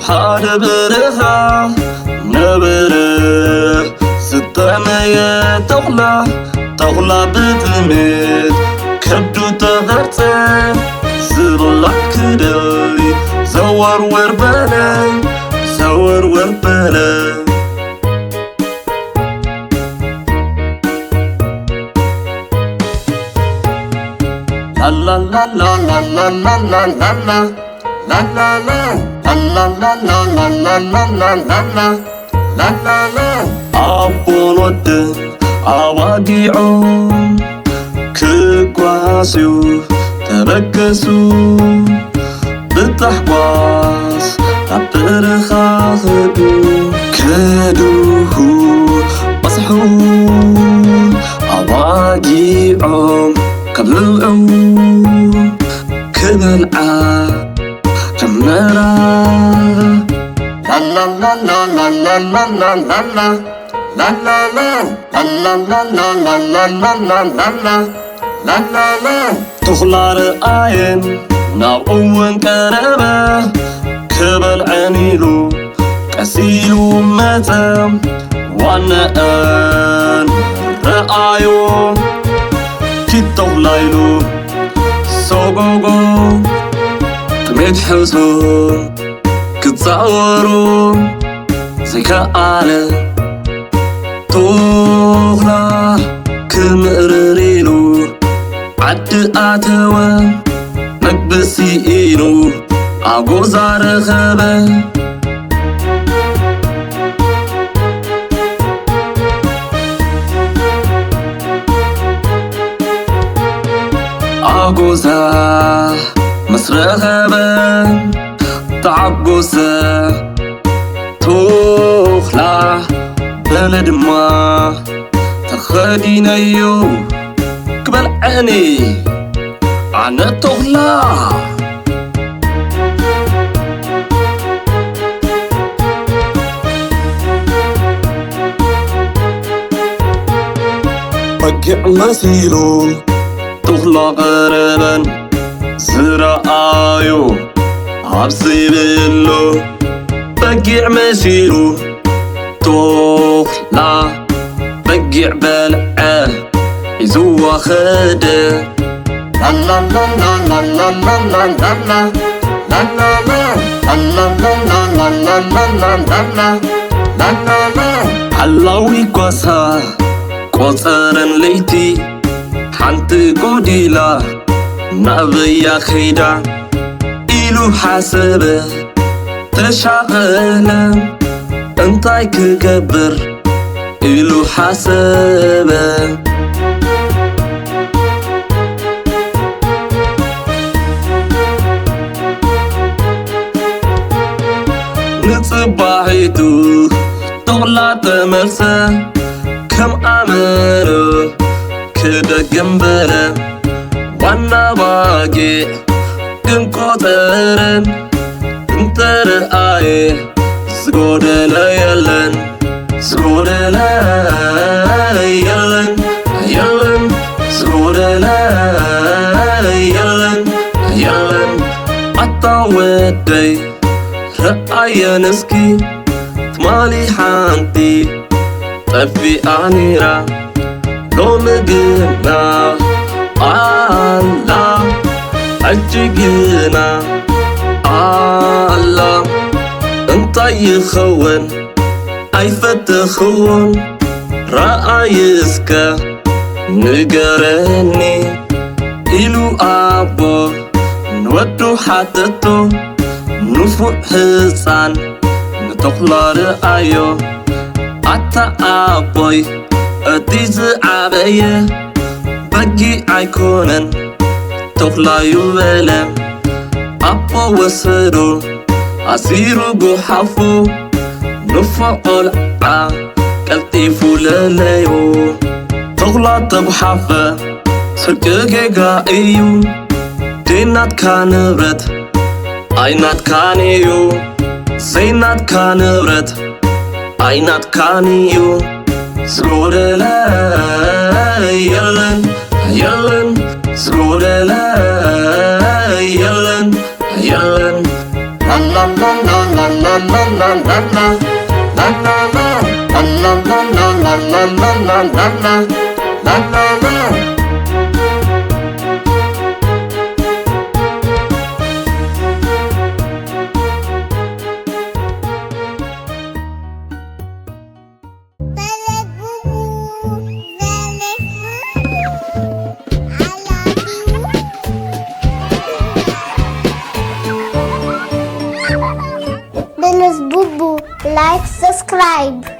ሓደ በረኻ ነበረ ዝጠመየ ተኹላ፣ ተኹላ ብጥሜት ከብዱ ተቐርጸ፣ ዝብላዕ ክደሊ ዘወርወር በለ፣ ዘወርወር በለ። ላላላላላላላላላ። ኣቦን ወድን ኣባጊዖም ክጓስዩ ተበገሱ። ብታሕጓስ ናብ በረኻ ኸዱ። ከድሁ በጽሑ። ኣባጊዖም ከብልዑ ክበልዓ ጀመራ። ላላላላላላላላላ። ላላላ። ላላላላላላላላላ። ላላላ። ተኹላ ረኣየን ናብኡ እውን ቀረበ። ክበልዐን ኢሉ ቀስ ኢሉ መጸ። ዋነአን ረኣዮ ኪድ ተኹላ ኢሉ ሰጎጎ። ጥሜት ሕሱ ክጻወሩ ዘይከኣለ ተኹላ ክምእርር ኢሉ ዓዲ ኣተወ። መግቢ ስኢኑ ኣጎዛ ረኸበ። ኣጎዛ ምስ ረኸበ ተዓጎሰ። ተኹላ በለ ድማ ተኸዲነዮ ክበልዐኒ ኣነ ተኹላ። በጊዕ መሲሉ ተኹላ ቀረበን ዝረኣዮ ኣብ ዘይብሉ በጊዕ መሲሉ ተኹላ በጊዕ በልዐ ሒዝዋ ኸደ። ላላላላላላላላላ። ላላላ። ላላላላላላላላላ። ላላላ። ሓላዊ ጓሳ ቆጸረን ለይቲ ሓንቲ ጎዲላ ናበያ ኸይዳ ኢሉ ሓሰበ። ተሻቐለ እንታይ ክገብር ኢሉ ሓሰበ። ንጽባሒቱ ተኹላ ተመልሰ ከም ኣመረ ክደግም በለ። ዋና ባጊዕ ግን ቆጸረን እንተረኣየ ዝጎደለ የለን፣ ዝጎደለ የለን፣ የለን፣ ዝጎደለ የለን፣ የለን። ኣታ ወደይ ረኣየን እስኪ ትማሊ ሓንቲ ጠፊኣ ነይራ ሎሚ ግና ኣላ፣ ሕጂ ግና ኣላ። እንታይ ይኸውን ኣይፈተኽዎን፣ ረኣይ እስከ ንገረኒ ኢሉ ኣቦ ንወዱ ሓተቶ። ንፉዕ ህፃን ንተኹላ ረኣዮ። ኣታ ኣቦይ እቲ ዝዓበየ በጊዕ ኣይኮነን ተኹላዩ በለ። ኣቦ ወሰዶ ኣሲሩ ጉሓፎ። ንፉዕ ቆልዓ ቀልጢፉ ለለዮ። ተኹላ ተጉሓፈ ስርቂ ጌጋ እዩ። ዘይናትካ ንብረት ኣይናትካን እዩ። ዘይናትካ ንብረት ኣይናትካን እዩ። ዝጎደለ የለን፣ የለን፣ ዝጎደለ የለን፣ የለን። ላላላላላላ። Belus Bubu, like, subscribe.